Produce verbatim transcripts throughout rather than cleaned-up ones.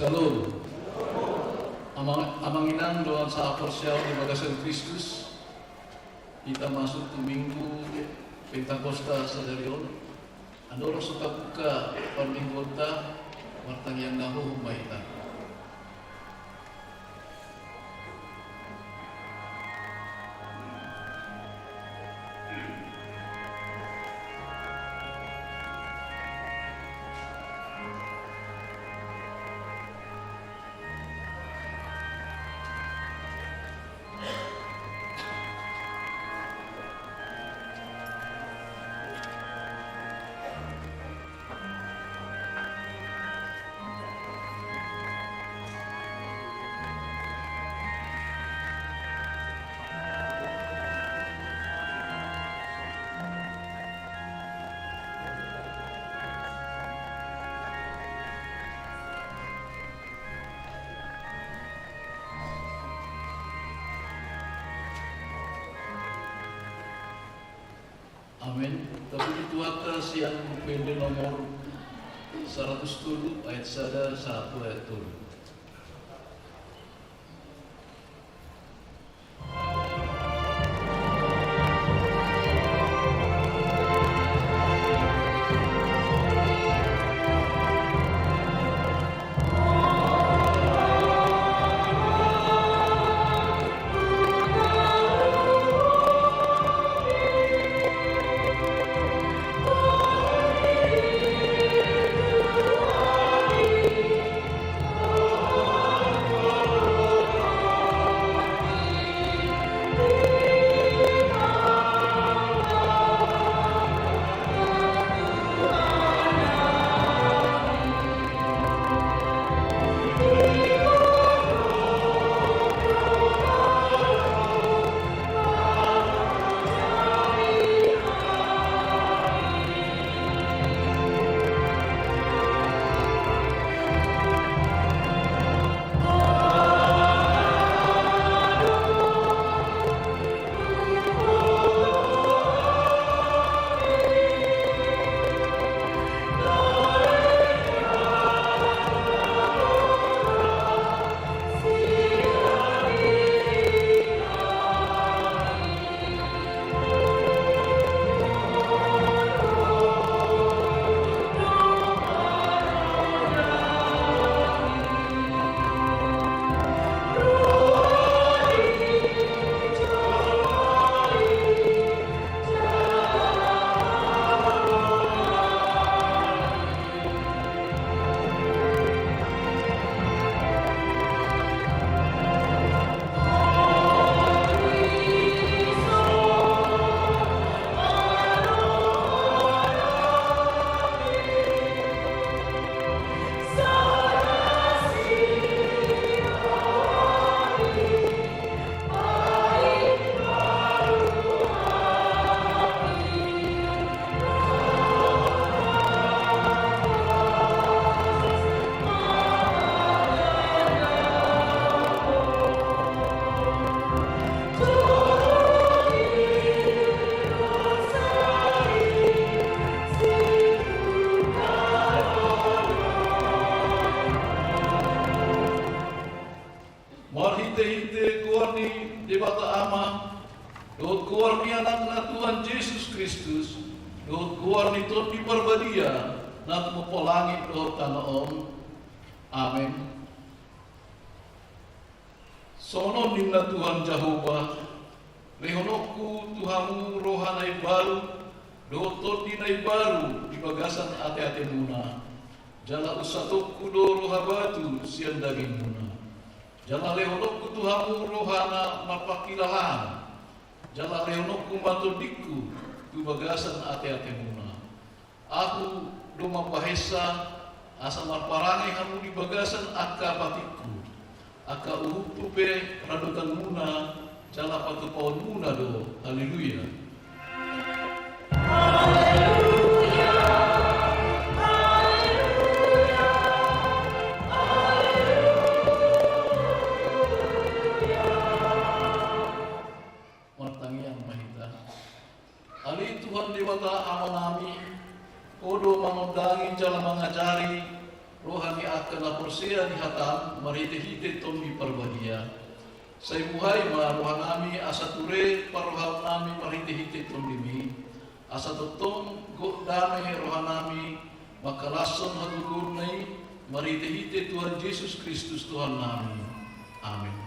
Syalom. Amang, amang inang dohot sahaporseaon di bagasan Kristus, hita masuk tu Minggu Pentakosta sadari on. Andorang so tabuka parmingguonta, martangiang na hohom ma hita. Amen. Tapuji Tuhanta sian P N D nomor saratus tolu ayat sada sahat tu ayat tolu. Marhitehite goar ni Debata Ama, dohot goar ni Anakna Tuhan Jesus Kristus, dohot goar ni Tondi Parbadia, na tumompa langit dohot tano on. Amen. Songon on ninna Tuhan Jahowa, lehononku tu hamu roha na imbaru, dohot tondi na imbaru di bagasan ateatemuna. Jala unsatonku do roha batu sian dagingmuna. Jala lehononku tu hamu roha na marpangkilalaan. Jala lehononku ma tondingku tu bagasan ateatemuna. Ahu do mambahensa, asa marparange hamu di bagasan angka patikku. Angka uhumhu pe radotanmuna, jala patupaonmuna do. Haleluya. Martangiang ma hita. Ale Tuhan Debata Amanami, Ho do mangondangi jala mangajari, Roha ni angka na porsea di hatam marhitehite Tondi Parbadia. Sai buhai ma rohanami asa ture parrohaonnami marhitehite Tondimi. Asa tongtong gok dame rohanami mangkalashon hatoguonna i marhitehite Tuhan Jesus Kristus Tuhannami. Amen.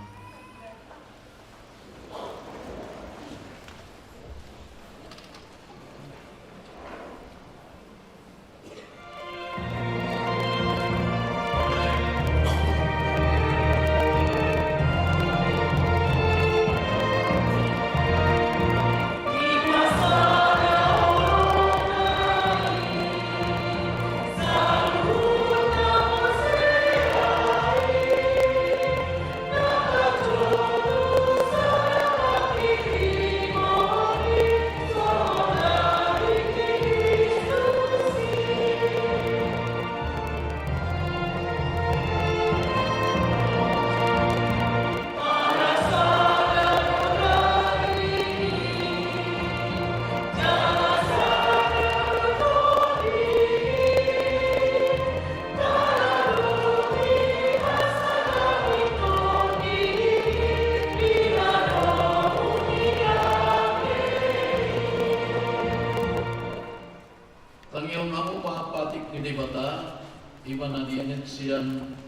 Tangihon hamu ma patik ni Debata, i ma na dienet sian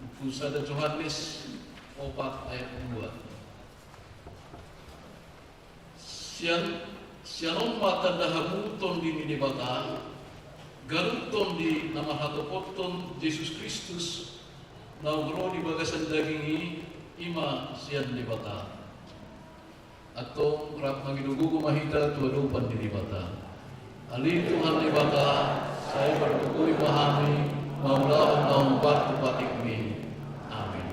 Buku Sada Johannes opat ayat dua. Sian, sian on ma tanda hamu Tondi ni Debata, ganup tondi na marhatopothon Jesus Kristus, naung ro di bagasan daging i, i ma sian Debata. Antong rap mangido gogo ma hita tu adopan ni Debata. Ale Tuhan Debata, sai pargogoi ma hami mangulahon na hombar tu patikmi. Amen.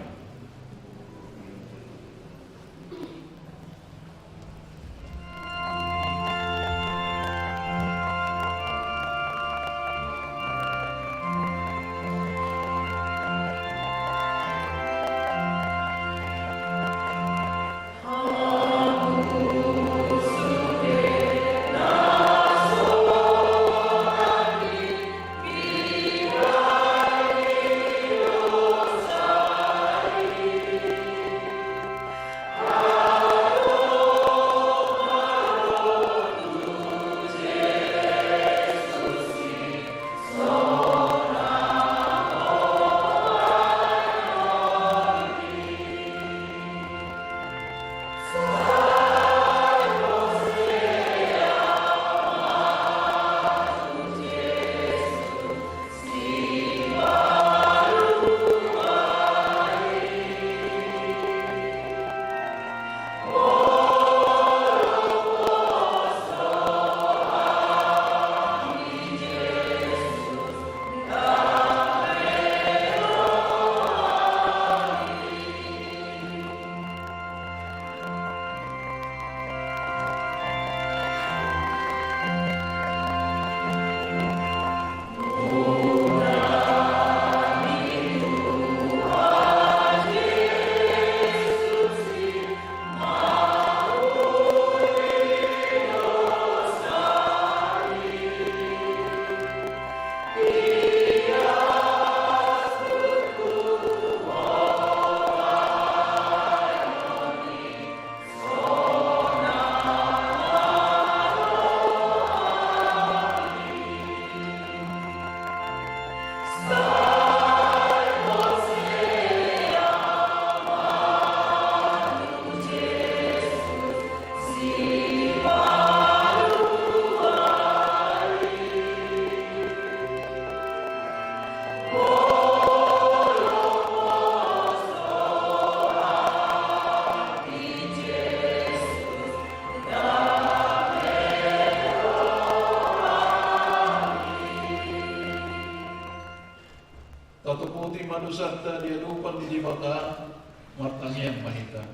Tatopoti ma dosanta di adopan ni Debata, martangiang ma hita.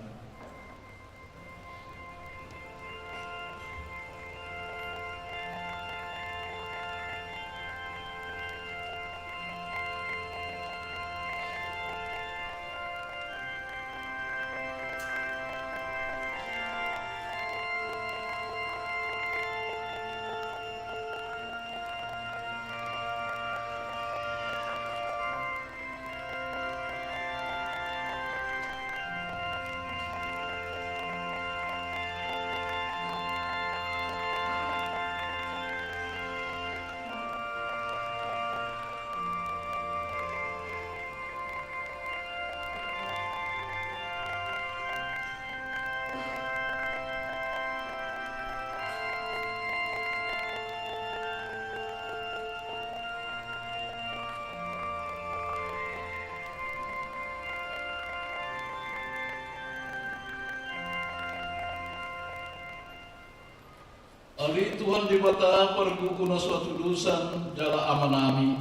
Ale Tuhan Debata, pargogo na so hatudosan jala Amanami,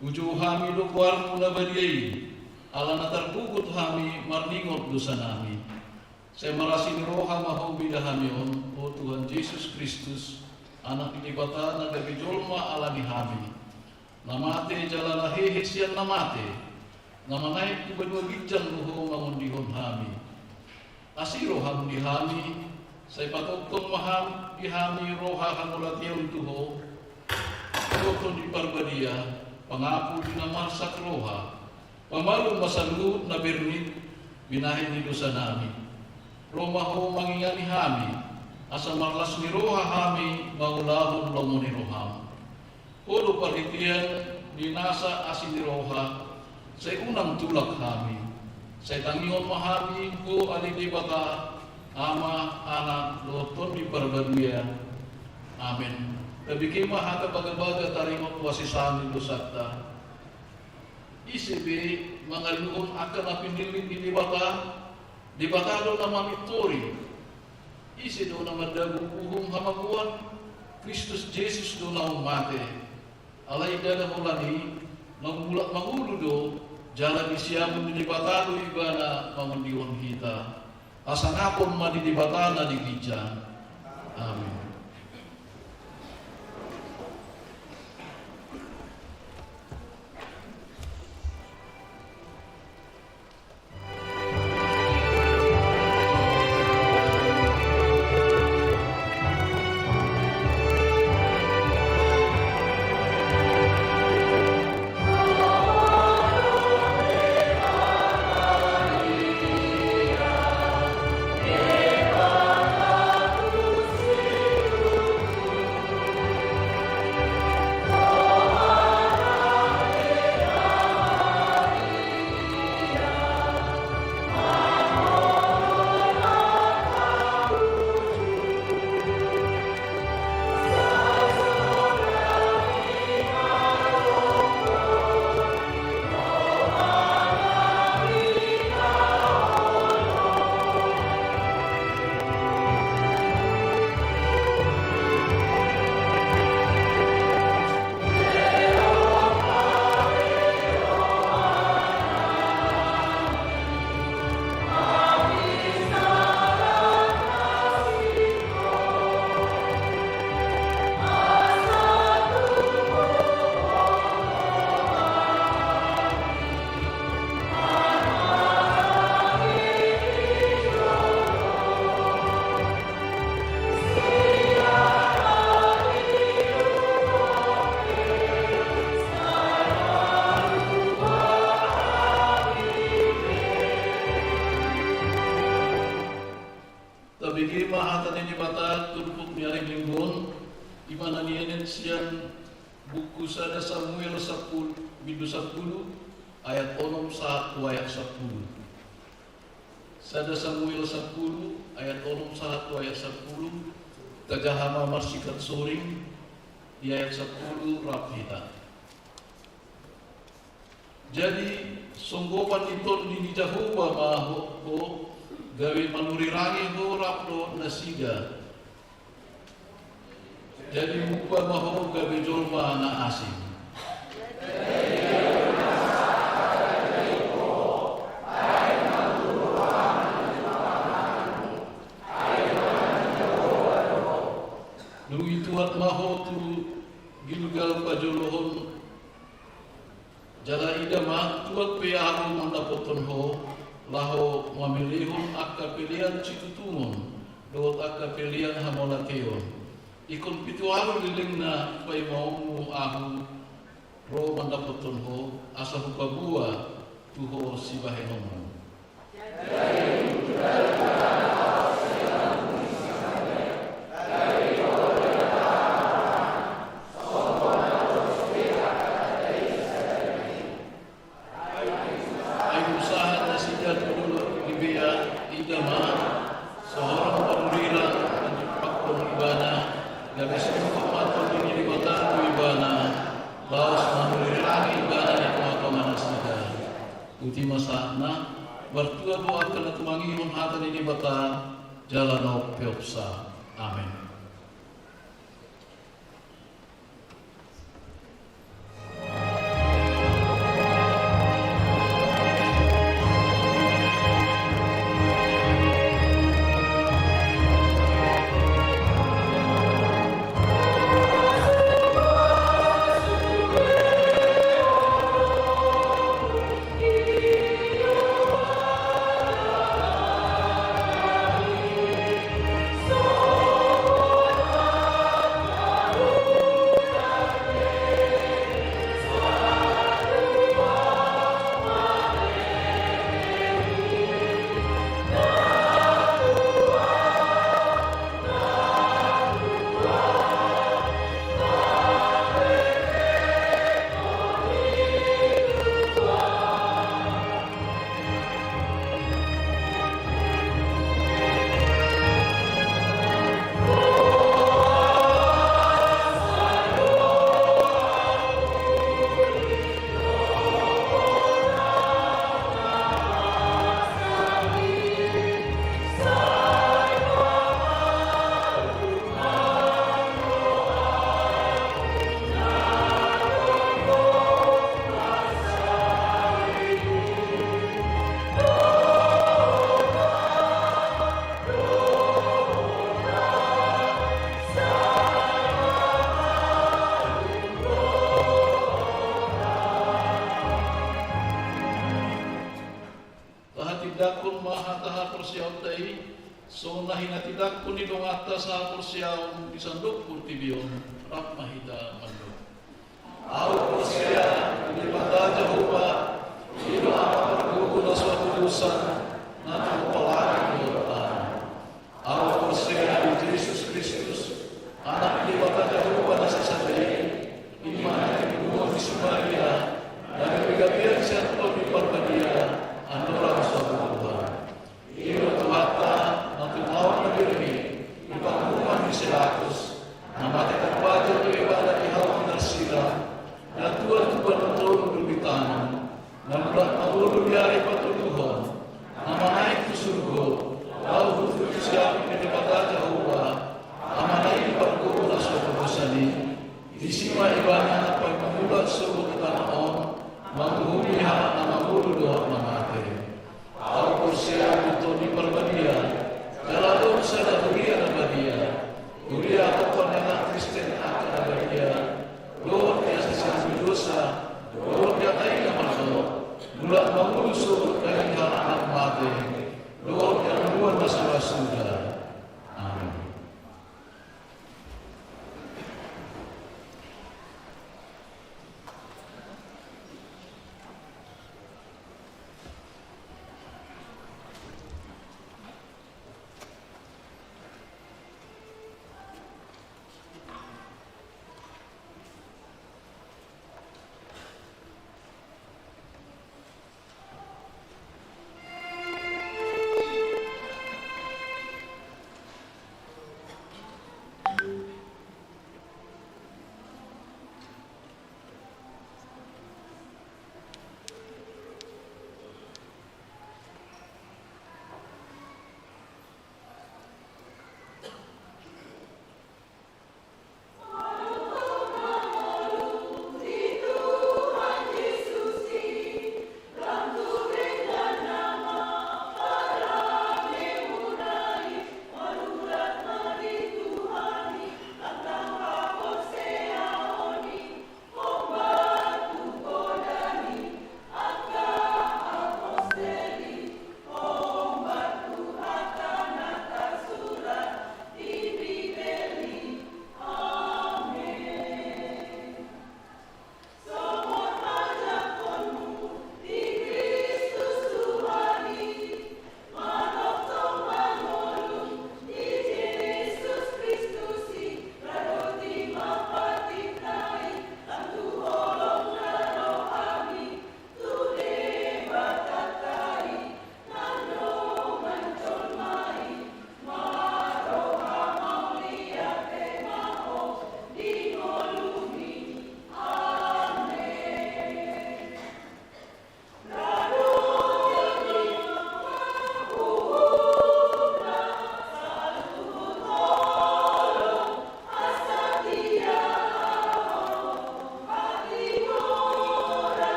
hujou hami do goarMu na badia i, ala na targogot hami marningot dosanami. Sai marasi ni roha ma Ho mida hami on, o Tuhan Jesus Kristus, Anak ni Debata na gabe jolma ala ni hami, na mate jala na hehe sian na mate, na manaek tu banua ginjang do Ho mangondihon hami. Asi rohaM di hami, sai patongtong ma Ho di hami roha hangolateon tu Ho, dohot Tondi Parbadia, pangapul di na marsak roha, pamalum ma saluhut na bernit, binahen ni dosanami. Ro ma Ho mangingani hami, asa marlas ni roha hami mangulahon lomo ni rohaM. Ho do parhitean ni nasa asi ni roha, sai unang tulak hami. Sai tangihon ma hami Ho ale Debata, Ama, Anak, dohot Tondi Parbadia. Amen. Tabege ma hata bagabaga taringot tu hasesaan ni dosanta. Ise be mangaluhon angka na pinillit ni Debata? Debata do na mamintori. Ise do na mandabu uhum hamagoan? Kristus Jesus do naung mate. Alai ndada holan i, naung mulak mangolu do, jala di siamun ni Debata do Ibana mangondihon hita. Hasangapon ma di Debata na di ginjang. Amen. Tabege ma hata ni Debata turpuk ni ari Minggu on, i ma na nienet sian buku sada Samuel sampulu, bindu sampulu, ayat onom sahat tu ayat sampulu. Sada Samuel sampulu, ayat onom sahat tu ayat sampulu, tajaha ma marsikat soring, di ayat sampulu rap hita. Jadi, songgopan ni Tondi ni Jahowa ma ho, ho, gabe manurirangi ho rap dohot nasida. Jadi, muba ma ho gabe jolma na asing. Dung i tuat ma ho tu Gilgal pajolohon. Jala ida ma, tuat pe ahu mandapothon ho, laho mamelehon angka pelean situtungon dohot angka pelean hamauliateon. Ingkon pitu ahu lelengna paimaonmu ahu ro mandapothon ho, asa hupaboa tu ho sibahenonmu. Ai dung sahat nasida tu dolok Gibea, ida ma, sahoron panurirang manjumpakhon ibana, gabe songkop ma Tondi ni Debata tu ibana, laos manurirangi ibana di tongatonga nasida. Boti ma sahatna, martua do angka na tumangihon hata ni Debata, jala na umpeopsa. Amen. Tindanghon ma hata haporseaonta i, songon na hinatindangkon ni donganta sahaporseaon di sandok portibi on. Rap ma hita mandok. Ahu porsea di Debata Jahowa, i do Ama pargogo na so hatodosan, na tumompa langit dohot tano. Ahu porsea di Jesus Kristus, Anak ni Debata Jahowa na sasada i, i ma na tinubuhon ni si Maria, na gabe gabean sian Tondi Parbadia, andorang so hatodosan. I do Tuhanta, na tumaon na bereng i, di panguhuman ni si Pilatus, na mate tarpajal do ibana di hau ni narsilang, na tua tuba na tolu do ditanom, na mulak mangolu di ari patoluhon, na manaek tu surgo, laho huhut tu siamun ni Debata Jahowa, Amana i pargogo na so hatodosan i, disi ma ibana naeng mangulak sogot tu tano on, manguhumi halak na mangolu dohot na mate. Ahu porsea di Tondi Parbadia, jala adong sada huria na badia, huria atompa ni halak Kristen angka na badia, dohot di hasesaan ni dosa, dohot di hata i na malo, mulak mangolu sogot daging halak na mate, dohot di hamuliaon na so ra suda. Amin.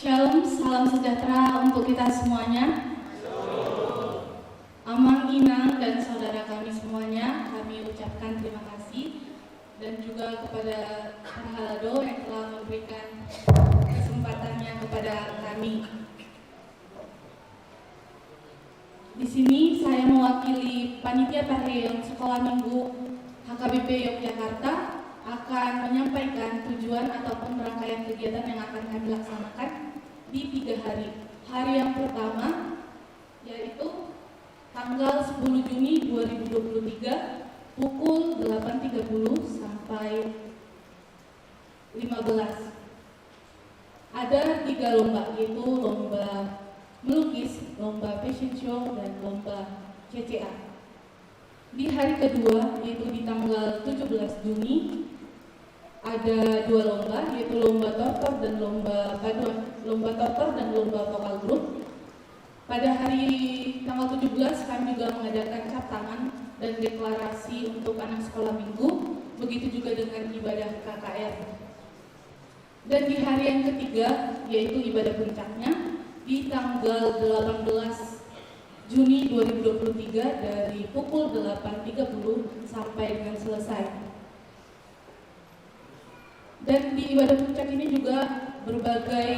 Shalom, salam sejahtera untuk kita semuanya. Amang, inang, dan saudara kami semuanya, kami ucapkan terima kasih dan juga kepada Pak Halado yang telah memberikan kesempatannya kepada kami. Di sini saya mewakili Panitia Parhelion Sekolah Minggu H K B P Yogyakarta akan menyampaikan tujuan ataupun rangkaian kegiatan yang akan kami laksanakan di tiga hari. Hari yang pertama yaitu tanggal sepuluh Juni dua ribu dua puluh tiga pukul delapan tiga puluh sampai lima belas. Ada tiga lomba, yaitu lomba melukis, lomba fashion show, dan lomba C C A. Di hari kedua, yaitu di tanggal tujuh belas Juni, ada dua lomba, yaitu lomba tortor dan lomba paduan, lomba tortor dan lomba vokal grup. Pada hari tanggal tujuh belas, kami juga mengadakan cap tangan dan deklarasi untuk anak sekolah minggu, begitu juga dengan ibadah K K R. Dan di hari yang ketiga, yaitu ibadah puncaknya, di tanggal delapan belas Juni dua ribu dua puluh tiga, dari pukul delapan tiga puluh sampai dengan selesai. Dan di ibadah puncak ini juga berbagai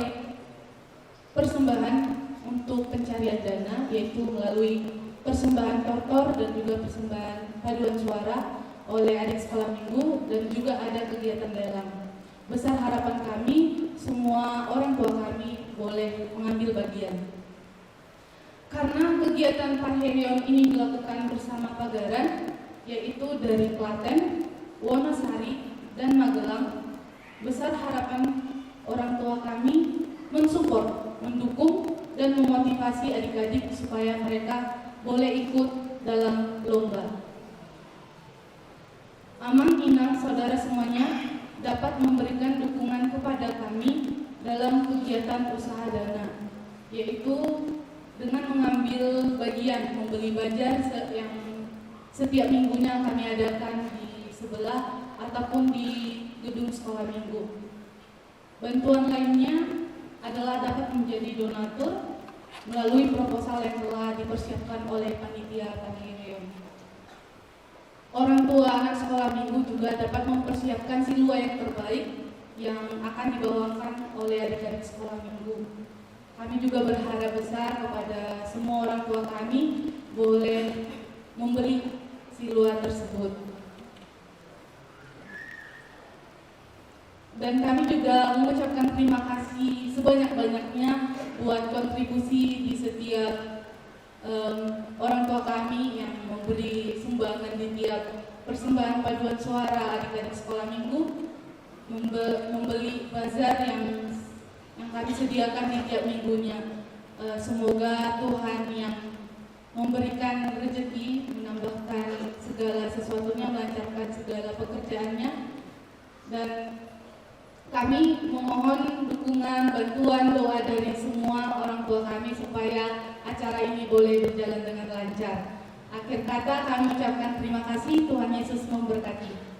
persembahan untuk pencarian dana, yaitu melalui persembahan tortor dan juga persembahan paduan suara oleh adik sekolah minggu, dan juga ada kegiatan lelang. Besar harapan kami, semua orang tua kami boleh mengambil bagian. Karena kegiatan Parhelion ini dilakukan bersama Pagaran, yaitu dari Klaten, Wonosari, dan Magelang, besar harapan orang tua kami mensupport, mendukung, dan memotivasi adik-adik supaya mereka boleh ikut dalam lomba. Amang, inang, saudara semuanya dapat memberikan dukungan kepada kami dalam kegiatan usaha dana, yaitu dengan mengambil bagian membeli bazar se-, yang setiap minggunya kami adakan di sebelah ataupun di gedung sekolah minggu. Bantuan lainnya adalah dapat menjadi donatur melalui proposal yang telah dipersiapkan oleh panitia Parhelion. Orang tua anak sekolah minggu juga dapat mempersiapkan silua yang terbaik yang akan dibawakan oleh adik-adik sekolah minggu. Kami juga berharap besar kepada semua orang tua kami boleh membeli silua tersebut. Dan kami juga mengucapkan terima kasih sebanyak-banyaknya buat kontribusi di setiap, em, orang tua kami yang memberi sumbangan di tiap persembahan paduan suara adik-adik sekolah minggu, membe-, membeli bazar yang, yang kami sediakan di tiap minggunya. Eh, semoga Tuhan yang memberikan rezeki, menambahkan segala sesuatunya, melancarkan segala pekerjaannya. Dan kami memohon dukungan, bantuan, doa dari semua orang tua kami supaya acara ini boleh berjalan dengan lancar. Akhir kata, kami ucapkan terima kasih. Tuhan Yesus memberkati.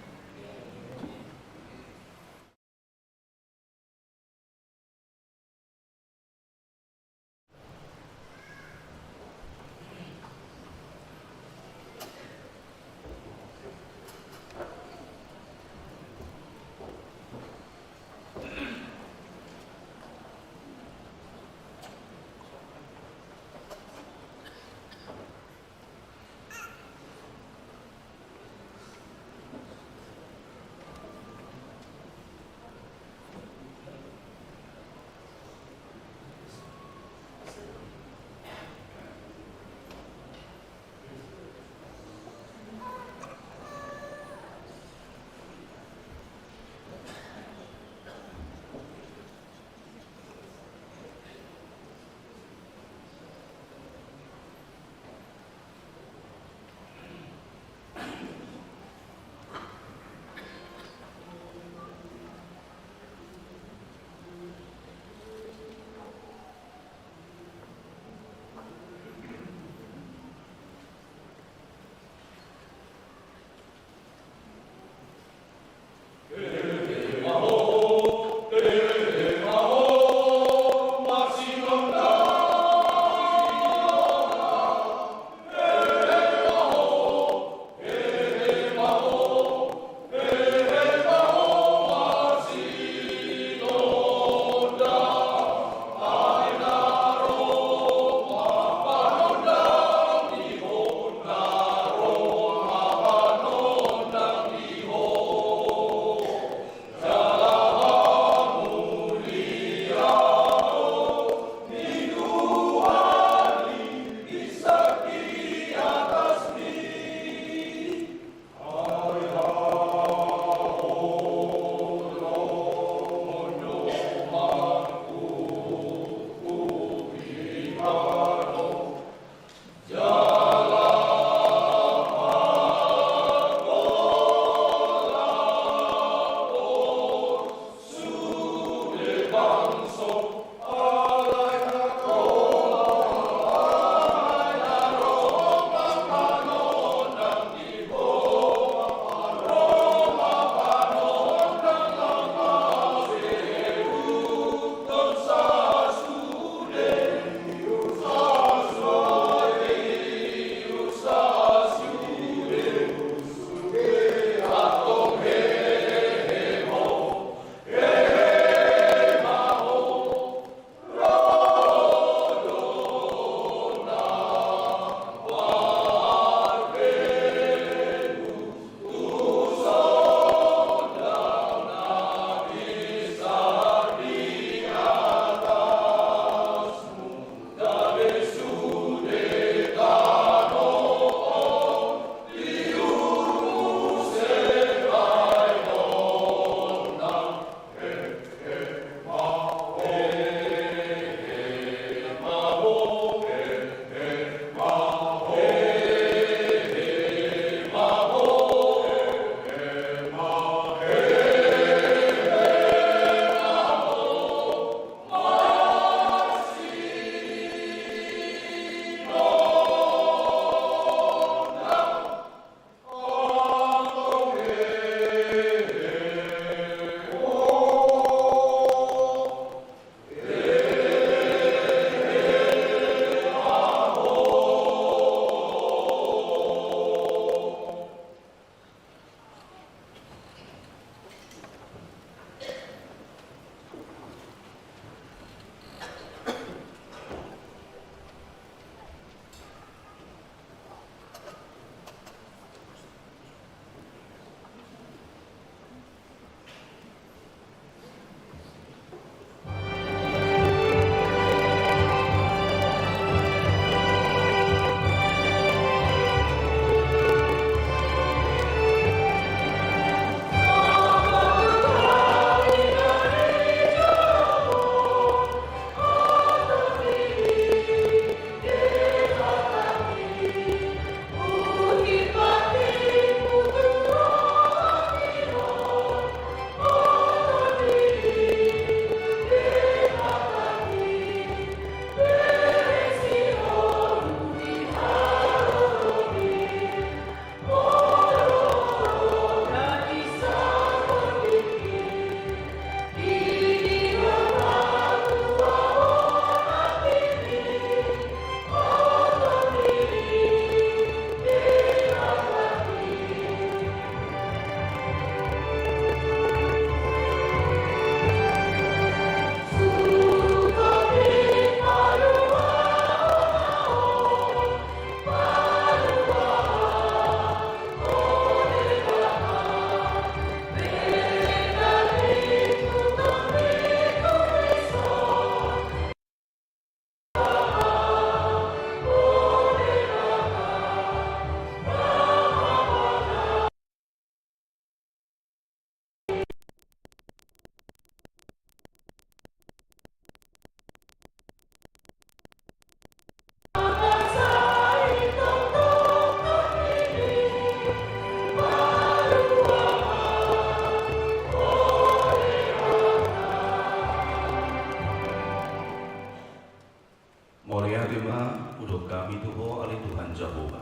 Mauliate ma hudok hami tu Ho, ale Tuhan Jahowa.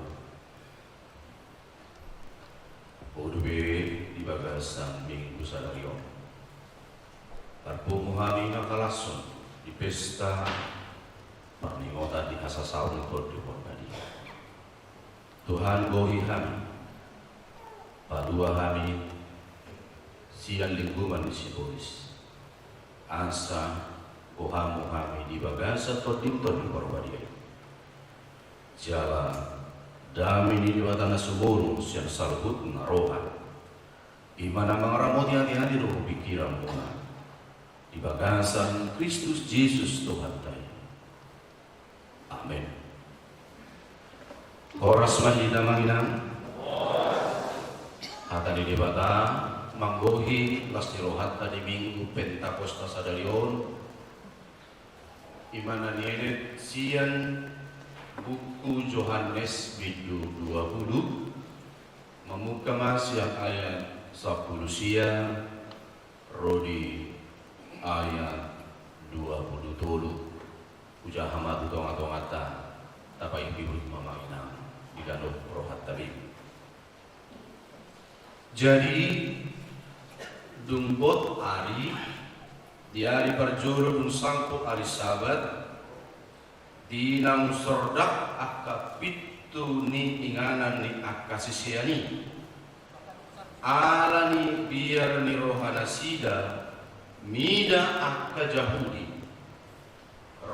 Poda be di bagasan Minggu sadari on, tarpungu hami mangalashon di pesta parningotan di hasasaor ni Tondi Porbadia. Tuhan, gohi hami, palua hami sian linggoman ni sibolis, asa gohanmu hami di bagasan Tondim Tondi Porbadia i. Jala dame ni Debata na sumurung sian saluhut na roha, i ma na mangaramoti hatiha dohot pingkiranmuna, di bagasan Kristus Jesus Tuhanta i. Amen. Horas ma hita, amang inang. Hata ni Debata manggohi las ni rohanta di Minggu Pentakosta sadari on, Ima na nienet sian buku Johannes bindu dua pulu, mamungka ma sian ayat sampulu sia ro di ayat dua pulu tolu. Hujaha ma tu tongatonganta, tapaihutihut ma amang inang di ganup rohanta be. Jadi, dung bot ari, di ari parjolo dung sangkop ari Sabat, di naung sordak angka pintu ni inganan ni angka sisean i. Ala ni biar ni rohanasida mida angka Jahudi,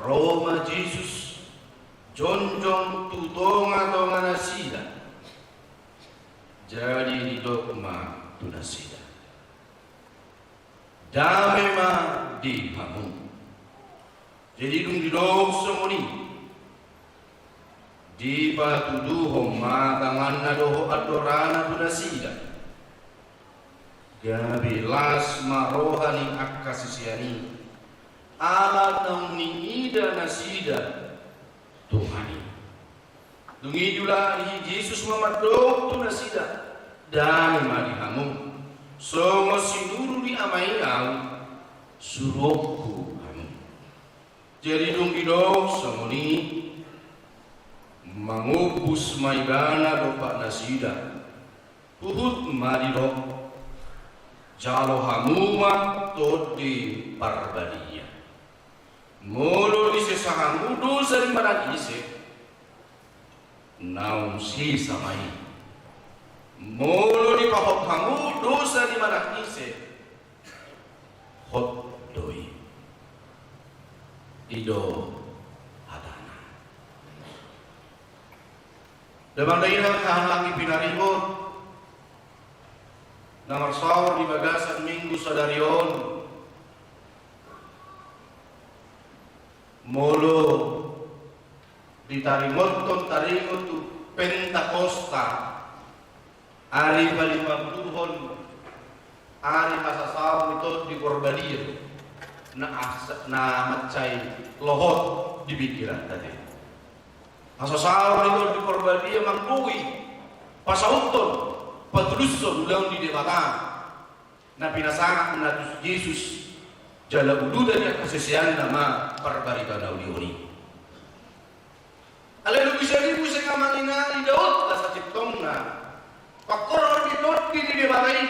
ro ma Jesus jongjong tu tongatonga nasida. Jadi didok ma tu nasida, "Dame ma di hamu." Jadi dung didok songon i, dipatuduhon ma tanganna dohot andorana tu nasida. Gabe las ma roha ni angka sisean i, ala naung niida nasida Tuhan i. Dung i diulahi Jesus ma mandok tu nasida, "Dame ma di hamu. Songon sinuru ni Ama i Ahu, suruonku hamu." Jadi dung didok songon i, mangombus ma Ibana dompak nasida. Huhut ma didok, "Jalo hamu ma Tondi Parbadia. Molo disesa hamu dosa ni manang ise, naung sesa ma i. Molo dipahot hamu dosa ni manang ise, hot do i." I do hatana. Damang dainang, haha nang i pinaringot na marsaor di bagasan Minggu sadari on. Molo ditaringothon taringot tu Pentakosta, ari palimapuluhon ari hasasaor ni Tondi Parbadia, na asa, na mansai lohot di pingkiranta te. Hasasaor ni Tondi Parbadia manggohi, pasauthon, patulushon ulaon ni Debata na pinasangapna tu Jesus jala uluda ni angka siseanna ma parbarita na uli on i. Alai lobi saribu seng amang inang, idaonta sasintongna pangkorhon ni Tondi ni Debata i,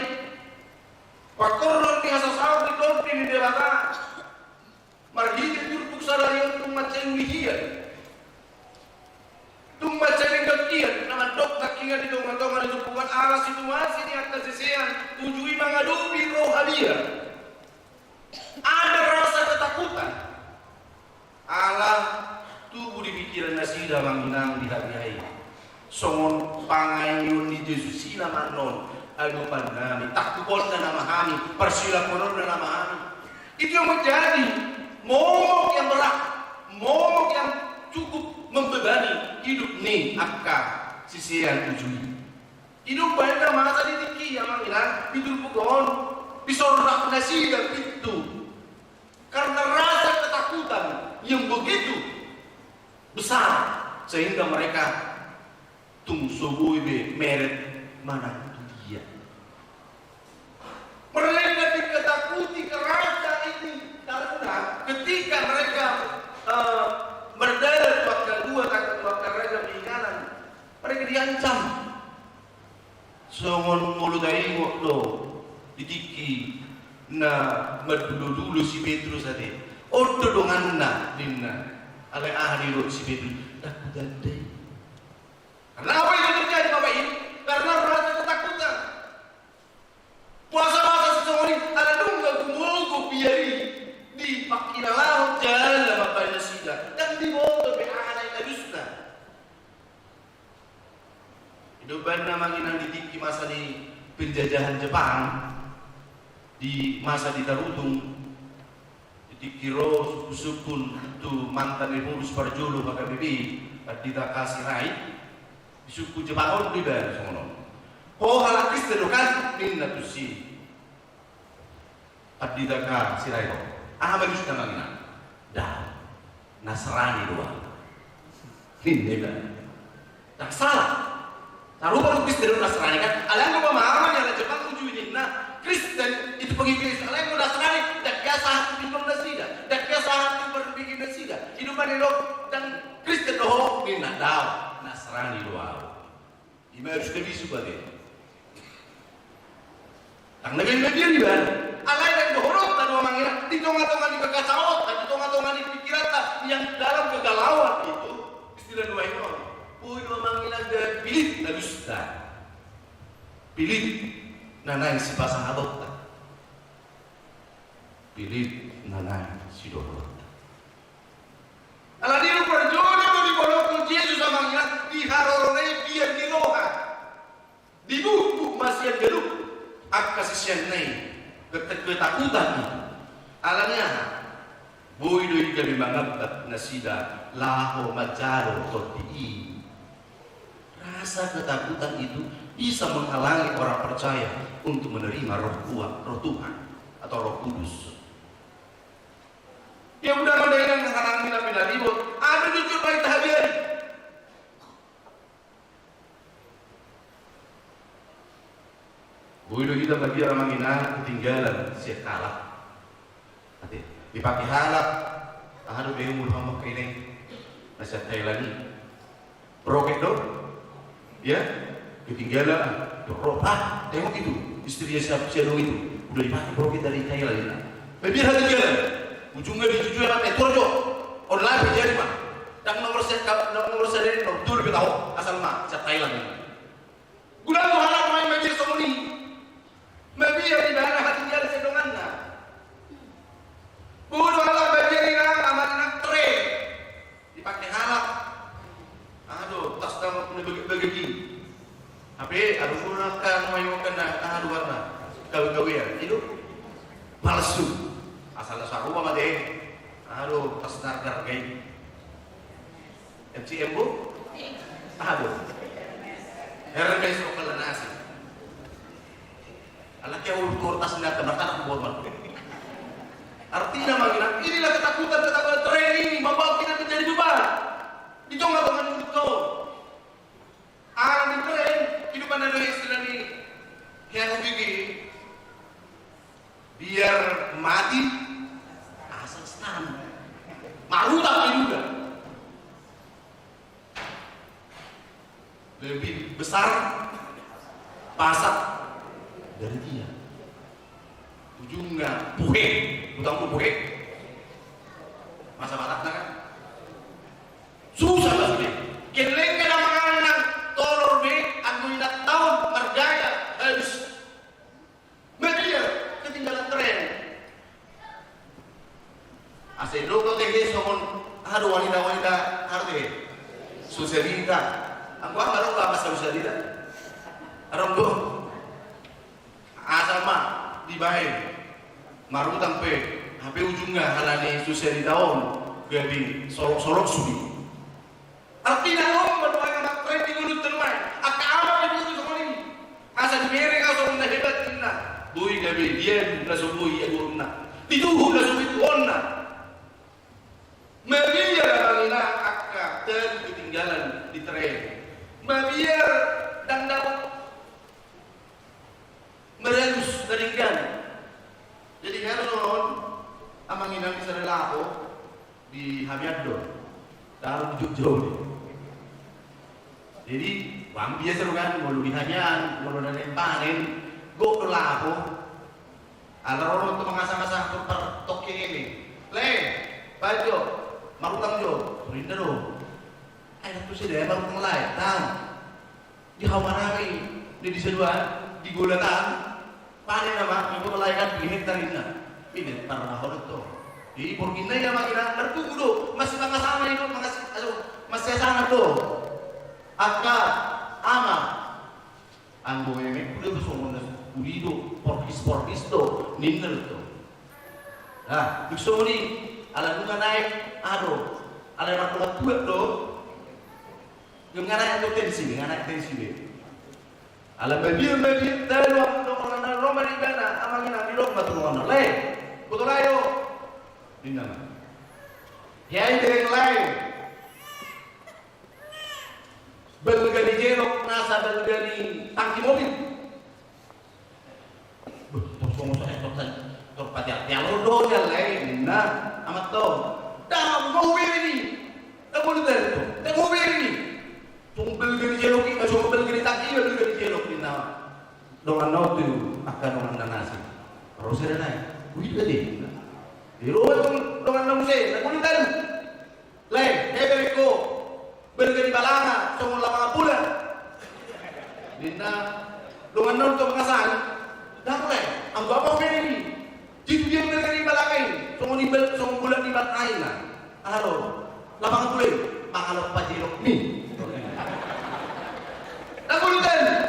pangkorhon ni hasasaor ni Tondi ni Debata. Marhite turpuk sadari on tung mansai uli hian, tung mansai denggan hian na mandok nangkiningan di tongatonga ni turpuk on, ala situasi ni angka sisean uju i mangadopi roha biar. Ada rasa ketakutan. Ala tubu di pingkiran nasida amang inang di hatiha i. Songon pangaeon ni Jesus i nama annon, adopannami, tangkuponna nama hami, parsilangkononna nama hami. Itu yang menjadi momok yang berat, momok yang cukup membebani hidup ni angka sisean uju i. Didok baen na masa di tingki i amang inang, di turpuk on, disordak nasida pintu. Karena rasa ketakutan yang begitu besar, sehingga mereka tung so boi be meret manang tu dia. Mereka diketakuti kerajaan ini karena ketika mereka, eh, berdalan tu angka dua, tu angka raja ni inganan, mereka diancam. Songon molo taingot do di tingki na mandulodulo si Petrus ate. On do donganna ninna. Alai aha didok si Petrus? Ndang hutanda i. Karena apa itu terjadi, Bapak Ibu? Karena rasa ketakutan. Puasa-puasa sisongon i, ala nunga gumogo biar i, dipangkilalahon jala mambaen nasida. Ndang diboto be aha na i kadusna. Didok baen na amang inang di tingki masa ni penjajahan Jepang, di masa di Tarutung, di tingki ro sungkunsungkun tu mantan Mepolus parjolo H K B P, Pandita K. Sirait, disungkun Jepang on do ibana songon on. Ho halak Kristen do kan, ninna tusi Pandita K. Sirait on. Aha ma didokna amang inang? Ndang. Nasrani do au. Ninna ibana. Ndang sala. Tarupa do Kristen dohot Nasrani kan. Alai anggo pemahaman ni halak Jepang, uju i ninna Kristen itu pengikut Yesus. Alai anggo Nasrani, ndang hea sahat tu tingki nasida. Ndang hea sahat tu parpingkir nasida. I do umbahen didok, ndang Kristen do ho, ninna, daong. Nasrani do au. Ima harus tabisu bage. Ndang na gabe mabiar ibana. Alai ndang dohononta do amang inang, di tongatonga ni bagasaonta, di tongatonga ni pingkiranta yang dalam kegalauan itu, istilah nuaeng on. Boi do amang inang gabe pilit alusta. Pilit na naeng sipasahatonta. Pilit na naeng sidohononta. Alani i do parjolo do dibolongkon Jesus amang inang di haroro na i biar ni roha. Dibuhbuh ma sian ganup angka siseanna i ketakutan i. Alani aha? Boi do i gabe mangambat nasida laho manjalo tondi i. Rasa ketakutan itu bisa menghalangi orang percaya untuk menerima Roh Tua-, Roh Tuhan atau Roh Kudus. Ia uda ma dainang, harang mina pinaribot, adong jujur baen tahabiari. Boi do hita mabiar amang inang ketinggalan sian halak. Ate, dipake halak, aha do be umur hamu angka inang na sian Thailand i. Broket do? Ia? Ketinggalan. Ro, ah, tengok itu. Istrinya siapa, si adong itu. Udah dipake broket dari Thailand ini. Mabiar ketinggalan. Ujungna dijujui anak, eh, tuor jo. Online pe jadi ma. Ndang nomor se-, ndang nomor sada, nomor dua lebih tahu. Asal ma, sian Thailand ini. Godang do halak nuaeng mabiar songon i. Mabiar ibana hatinggalan sian donganna. Boi do halak mabiar inang, amang inang, tren. Dipake halak. Aha do, tas na, na bagak-bagak i. Hape adong do angka nuaeng on kan na, aha do warna, gawe-gawean i do. Palsu. Asal na sarupa ma te. Aha do, tas na arga-arga i. M C M bo? Aha do? Hermes, Oakley, na asing. Alai hea, urutan tas na, martanak buat ma. Artina amang inang, inilah ketakutan, ketakutan tren ini membawa kita menjadi beban di tongatonga ni ulaon. Alani tren, hidup anda do istilah ni, hea hubege. Biar mati, asal senang. Marutang pe juga. Lebih besar pasak dari dia. Ujungna buhek. Utang tu buhek. Masa Batak na kan? Susah lah sude. Kelenggan amang inang, tolor be, anggo inna taon margaya, habis. Mabiar ketinggalan tren. Asa didok do tehe songon, aha do, wanita-wanita, aha do tehe? Sosialita. Anggo aha do, masa sosialita? Adong do. Asal ma dibaen. Marutang pe. Hape ujungna alani sosialita on gabe solok-solok sude. Artina on ma nuaeng, amang, tren di ngolunta nuaeng. Angka ama pe boi songon i. Asa dibereng au songon na hebat ninna. Boi gabe dian na so boi agoonna. Dituhuk na so boi tuhonna. Mabiar amang inang angka talu ketinggalan di tren. Mabiar ndang dapot maralus na denggan. Jadi hea do songon on, amang inang, di sada lapo di hamian do. Tahu di Jogja do. Jadi, wang biasa do kan, molo di hamian, molo na naeng panen, gok do lapo. Ala ro do tu mangasa-ngasa tu par toke ini. Lae, baen jo, marutang jo, ninna do. Ai, tu si de marutang lae, tang. Di hau marami, di, di saduan, di golatan, panen nama, ibu malaikat, di hektar inna. Ini, parmahodot to. Di borgin na ia, amang inang, martubu do, masih mangasama itu, mangas-, aduh, masih sangat do. Angka, ama. Anggo memek, udah do songon na, uli do, porgis-porgis do, ninna do. Nah, dung songon i, ala nunga naek, aha do, ala martuat-tuat do. Dung nga naek do tensi be, nga naek tensi be. Ala mabiar, mabiar, talu, amang, dohonon na ro ma di ibana, amang inang, didok ma tu dohonon, lae, boto lae o. Ninna ma. Hea i bereng lae. Balga ni jelok nasa balga ni tangki mobil. Beh, tor songon so, eh, tor san, tor patiak-tiak lo do nian lae, ninna amanta on. Ndang, mau bere ni. Ndang boi ditarik tu. Ndang, mau bere ni. Songon balga ni jelok i, eh, songon balga ni tangki i, balga ni jelok, ninna donganna on tu angka donganna na asing. Ro sada nai. Ui, da de. Di ro donganna muse, ndang boi ditarik. Lae, hea bereng ho balga ni balanga songon lapangan bola. Ninna donganna on tu mangasahon. Ndang lae, anggo au ma hubereng i. Di tu dia balga ni balanga i, songon i bal-, songon bola ni balanga i na. Aha do lapangan bola i? Mangalompa jelok ni. Ndang boi ditarik.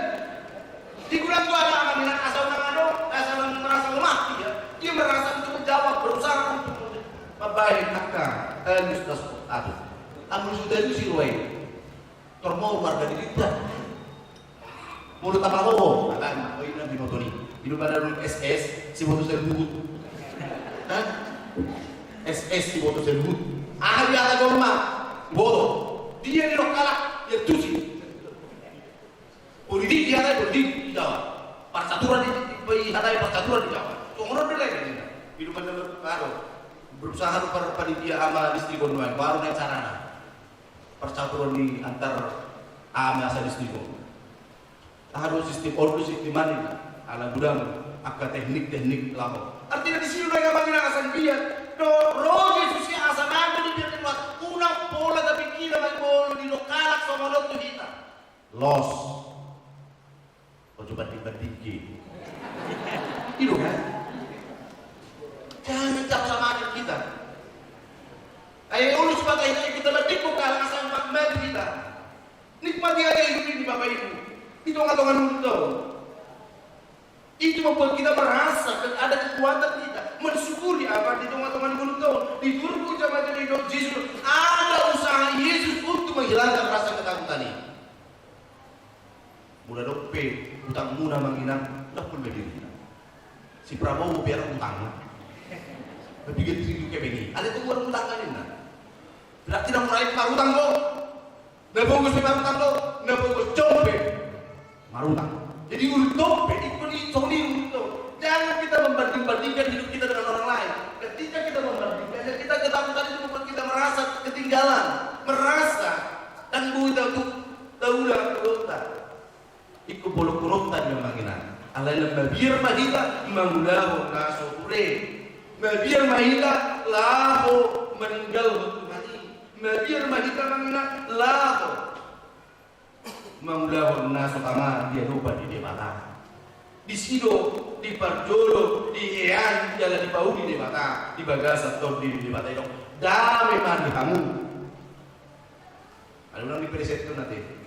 Di gurang tu anak-anak, asa unang adong, asa unang merasa lemah ia. Ia merasa untuk menjawab, berusaha untuk mambahen angka alus na so adong. Anggo so dialusi roha i, tor moru harga dirinta. Molo tamba hoho, alana, oh, ina binoto ni. Ina pada dulu S S, siboto saluhut. Hah? S S, siboto saluhut. Aha dihatahon ma? Boto. Dia ni halak, dia tusi. Politik dihatai politik di Jawa. Parcaturan di, di, dihatai parcaturan di Jawa. Songon on do lae, ninna. Hidup anda ber-, anu, berusaha do par-, panitia ama listrik on, baru naik carana. Parcaturan ni antar ama asa listrik on. Aha do sistem on, do sistem an, ninna. Ala godang angka teknik-teknik laho. Artina disi do naeng amang inang asa dibiar. Do ro Jesus i asa mago dibiar ni Tuhan. Unang pola tapingkiri ma molo didok halak songon on tu hita. Los. Ojo banding-bandingke. I do kan? Jangan sama-samakan kita. Ai olo sipata hita ikut banding, bukan asa mati kita. Nikmati aja hidup ini, Bapak Ibu. Di tengah-tengah dulu. Itu membuat kita merasa ada kekuatan kita. Mensyukuri apa di tengah-tengah dulu. Di turku jamaah dari Yesus. Ada usaha Yesus untuk menghilangkan rasa ketakutan ini. Mula dong pe utangmuna, amang inang, ndang pola diri. Si Prabowo pe adong utangna. Tapi dia tinggi ke bini. Ada tu utang ninna. Berarti ndang mulai marutang do. Na pogos pe marutang do. Na pogos jong pe marutang. Jadi urut dope, ikut i, songon i urut do. Jangan kita membanding-bandingkan hidup kita dengan orang lain. Ketika kita membandingkan, kita ketakutan itu membuat kita merasa ketinggalan, merasa dan mudah untuk taula keluarga. Ikut bolok kurota di amang inang. Alai mabiar ma hita mangulahon na so ture. Mabiar ma hita laho meninggalhon Tuhan i. Mabiar ma hita, amang inang, laho mangulahon na so tama di adopan ni Debata. Disi do diparjolo, diean jala dipauli Debata di bagasan tondi ni Debata i. Didok, dame ma di hamu. Alai unang dipreset tu nanti.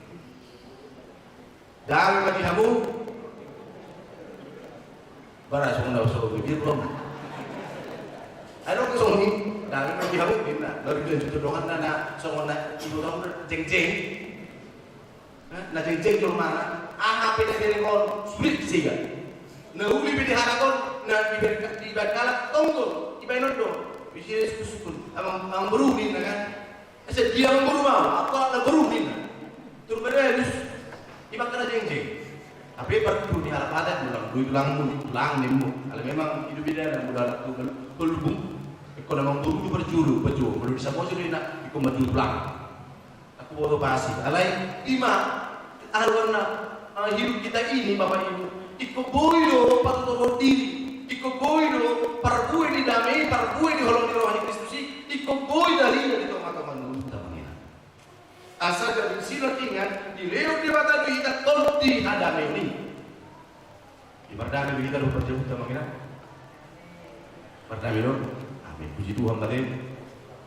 Dame ma di hamu. Bara songon na so bibir, bro. Ai adong songon i, dame ma di hamu, ninna. Baru dilanjut tu donganna na songon na iboto on, jengjeng. Hah? Na jengjeng jolmana, aha pe na dibereng on, sulit disian. Na uli pe dihalak on, na dibereng, dibereng halak, tonggo, dibaen on do. Bisi sukun-sukun. Amang, amangboru, ninna kan. Asa dia amangboru ma, aku anak boru, ninna. Turba dia halus. Iba angka na jengjeng. Hape parjolo ni halak adat, molo dua tulangmu, tulang ninmu. Alai memang i do bedana, molo anak tunggal, tolu bung. Ingkon amangboru do parjolo, parjolo. Molo di Samosir, ninna, ingkon ma dua tulang. Aku boto pasi. Alai, ima, aha do ninna, ah, hidup kita ini, Bapak Ibu. Ingkon boi do patutuhon diri. Ingkon boi do parbue ni dame i, parbue ni holong ni roha ni Kristus i. Ingkon boi do i di tonga-tonga ni ngolunta, amang inang. Asa gabe silatingan, dilehon Debata do hita tondi hadameon i. Di mardame do hita dohot parjabunta, amang inang. Mardame do. Amin. Puji Tuhan, bate.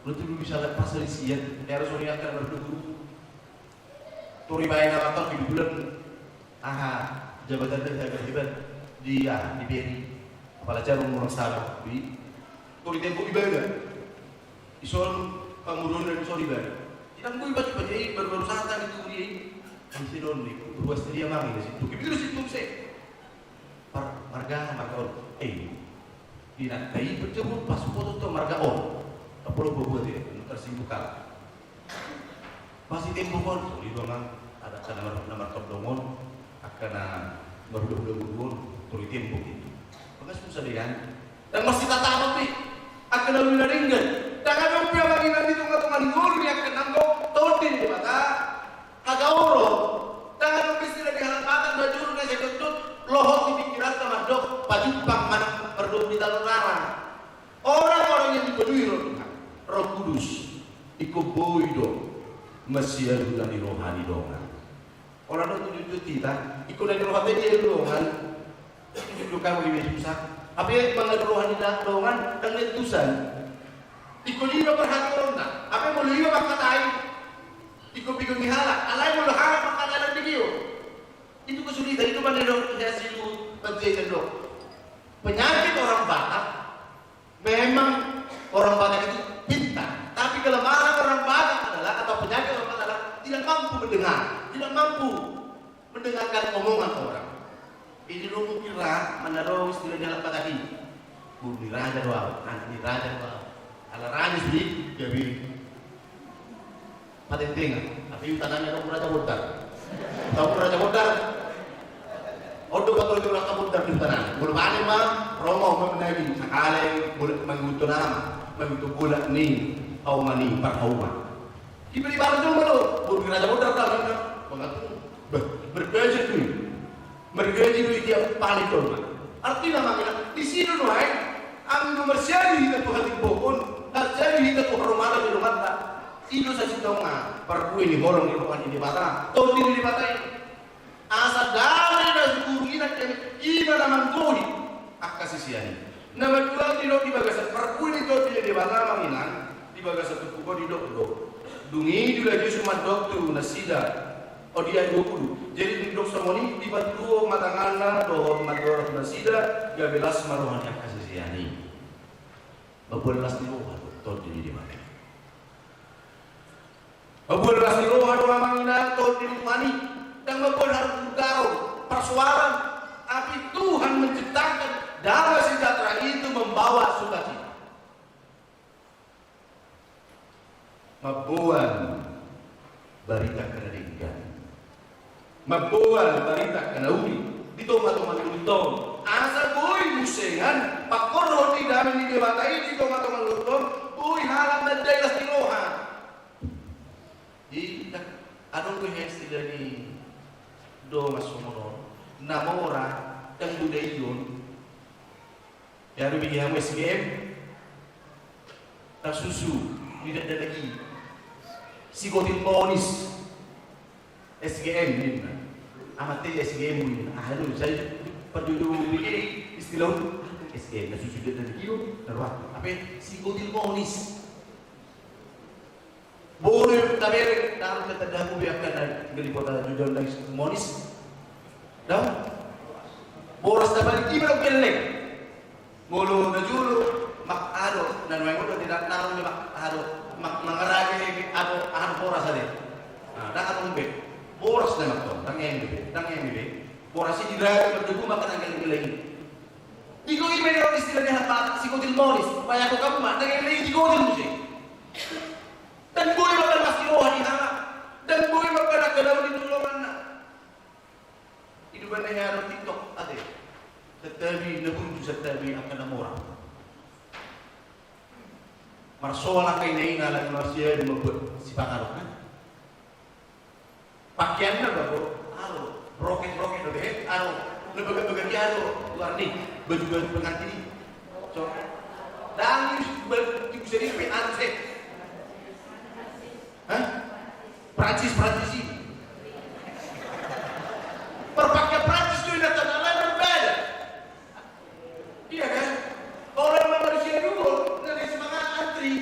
Molo tu bisa lepas dari sian, harus orang akan berdoa. Tor dibaen amanta on di bulan, aha, jabatan na hebat-hebat di, aha, di B R I. Kepala cabang molo salah, di, tor ditembok ibana. Dison pamoruonna, dison ibana. Ndang boi pacu-pacu i, baru-baru sahat hami tu huria i. Ai sian on ni, ruas ni dia mangi na sintu. Kebetulan sintu se. Par-, marga, marga on. Eh, di na, tai, betul, pas foto tu marga on. Apa lo buat ya? Tersinggung kau. Masih tempo kon, sorry dong, Mang. Ada angka na mar-, na martondong on, angka na marhulahula guru on, sorry tempo gitu. Maka susah deh kan. Dan masih tatap nih. Angka na uli na denggan. Dan ada umpama lagi nanti tonga-tonga ni guru ni angka nanggo tondi ni mata. Hagaoro. Dan ada umpama istilah di halaman na juru na saya tuntut. Lohot di pikiran sama dok. Pajumpang manang mardok di dalam larang. Orang-orang yang dipenuhi Roh Tuhan, Roh Kudus, ingkon boi do masiaduhon roha ni dongan. Orang do tujuh juta, ingkon na di roha tadi ya dongan. Tujuh juta kamu di susah. Apa ya mangadu roha ni dongan dan letusan. Ingkon iba perhatian na. Apa yang mau iba makatai? Ingkon pikir ni halak. Alai mau halak makatai dan video. Itu kesulitan itu mana do ya silu penjahit do. Penyakit orang Batak. Memang orang Batak itu pintar, tapi kelemahan orang Batak adalah, atau penyakit orang Batak adalah tidak mampu mendengar, tidak mampu mendengarkan omongan orang. Ini lo mungkin lah, mana lo istilahnya anak Batak ini. Guru ni raja do au, anak ni raja do au. Ala raja sih, jadi Patentengan, tapi hutanana do Raja Bondar. Tahu Raja Bondar? Odo patoloi Raja Bondar di hutanana. Molo bane ma, romo ma menagi, sakali, bolak manguto nama, manguto bolak ni, hauma ni, parhauma. Diberi baru dong, Bang. Bolak Raja Bondar, Bang. Bang, aku, bah, berbajet tu. Mergaji do i tiap paling jolma. Artina mangina, disi do nuaeng, anggo marsiadu hita tu hatimbohon, marsiadu hita tu haromaran ni dongan ta. I do sasintongna, parbue ni holong ni roha ni Debata, tondi ni Debata i. Asa dame na suguru i nangkin, i ma na manggohi angka sisean i. Na mandua didok di bagasan parbue ni tondi ni Debata mangina, di bagasan turpuk on didok do. Dung i diula Jesus mandok tu nasida. O di ayat dua puluh. Jadi dung didok songon i, dipanduo ma tanganna dohot mandok tu nasida, gabe las ma roha ni angka sisean i. Mamboan las ni roha do tondi ni Debata. Mamboan las ni roha do amang inang tondi ni Tuhan i. Ndang mamboan harus garong, persoalan, tapi Tuhan menciptakan damai sejahtera itu membawa sukacita. Mamboan barita angka na denggan. Mamboan barita angka na uli di tonga-tonga ni ulaon. Asa boi musengan pangkorhon ni dame ni Debata i di tonga-tonga ni ulaon, boi halak mandai las ni roha. Di, adong do hea istilah ni dongan songon on, na mora, ndang budaion. Ia do bege hamu S G M. Tasusu di dakdanak i. Sigotil monis. S G M ninna. Amante S G M ninna. Ah, aduh, saya perjuju bege istilah on. S G M, tasusu di dakdanak i do, taruh. Apa? Sigotil monis. Boru na bereng, naung na tanda hamu be angka na gali kota jujon na monis. Dao. Boras na paling iba do gelleng. Molo na jolo, mak ado, na nuaeng on do tidak naung mak ado, mak mangarage ado, ado boras ade. Nah, dang ado be. Boras na mak tong, dang ende be, dang ende be. Boras i dirage, berdebu, maka na gelleng-gelleng i. Digo i ma didok istilah ni hata, sigotil monis, bayangko hamu ma, na gelleng-gelleng i digotil muse. Ndang boi mamboan las ni roha di halak. Ndang boi mamboan angka na uli di donganna. I do umbahen na hea do TikTok ate. Santabi na burju, santabi angka na mora. Marsoal angka ina-ina ala na marsiadu mamboan sipanganon. Pakaianna bago, alo, broket-broket do be, alo, na bagak-bagak i alo, luar ni, baju-baju pengantin i. So, dangis, baju, tibu seri pe, alo, se. Hah? Prancis, Prancis i. Perpakaian Prancis tu inna tanah lain berbeda. Iya kan? Orang Malaysia dulu, dari semangat antri,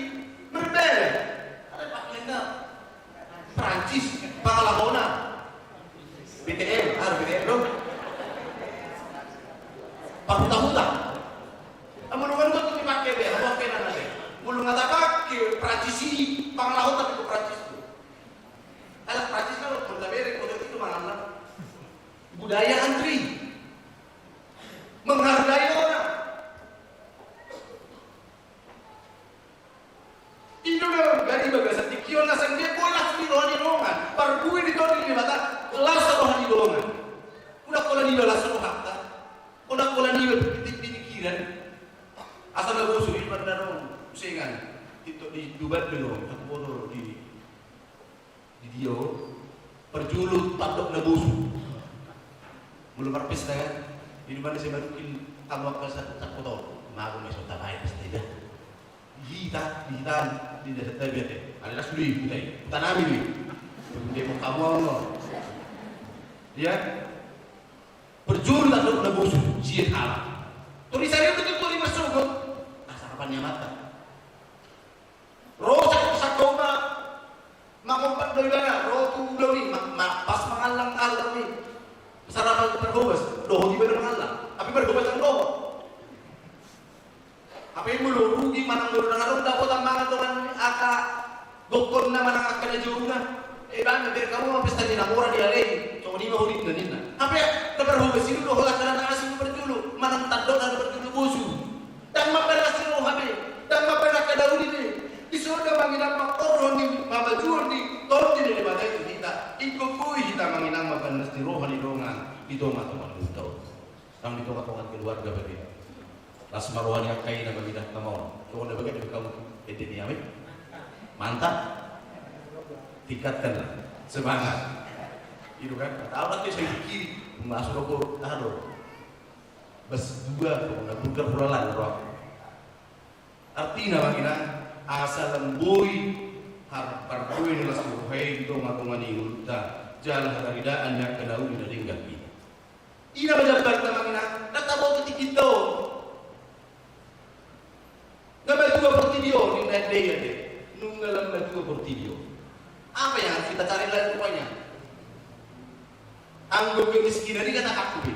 berbeda. Ada pakaianna. Prancis, pangalahona. B T L, ah, B T L do. Parhuta-huta. Ah, molo nunga tu dipake be, apa kena na be. Molo nunga tapake Prancis i, pangalahona tu Prancis tu. Ala Prancis kan, molo tabereng, kota itu manganna. Budaya antri. Menghargai orang. I do na gari Iyo, parjolo tandok na bosu. Molo marpesta kan, di mana saya baru kin kamu akan satu tak kotor. Mago meso tabai pesta ya. Di hita, di hita, di desa tabi ate. Ada las dulu hutai, hutanami ni. Dia mau kamu apa? Ya. Parjolo tandok na bosu, sian halak. Tori sari betul tori marsogot. Asal apa niamatan. Ro sangkoma mangompat do ibana, ro tu ulaon i, ma-, ma-, pas mangallang allang i. Sarapan parhobas, dohot ibana mangallang. Tapi parhobas ang dohot. Hape molo rugi manang molo na adong dapotan mangan dongan angka gokkonna manang angka na jouna. Ibana, biar kamu ma pesta ni na mora dialei. Songon i ma huditna ninna. Hape na parhobas i do dohot angka na asing parjolo, manang tandok na parjolo bosu. Ndang mambahen las ni roha be, ndang mambahen angka na uli be. Dison do amang inang mangkorhon ni pamajuon ni Tondi ni Debata i tu hita. Ingkon boi hita amang inang mambahen las ni roha ni dongan di tongatonga ni huta on. Nang di tongatonga ni keluarga be. Las ma roha ni angka ina amang inang, come on. Songon na bagian dari kamu, ende ni ami. Mantap. Tingkatkanlah semangat. Itu kan, tahu nanti saya pikir, masuk rokok, tahan dong. Bas dua, na burgar hulalan rohangku. Artina amang inang, asa lam boi har-, parbue ni las ni roha i di tongatonga ni ngolunta, jala hataridaan ni angka na uli na denggan i. Ina ma jambarta amang inang, na tabo tu tingki on. Nga matua portibi on, ninna ende i ate. Nunga lam matua portibi on. Apa yang harus kita cari lagi rupanya? Anggo kemiskinan i kata aku be.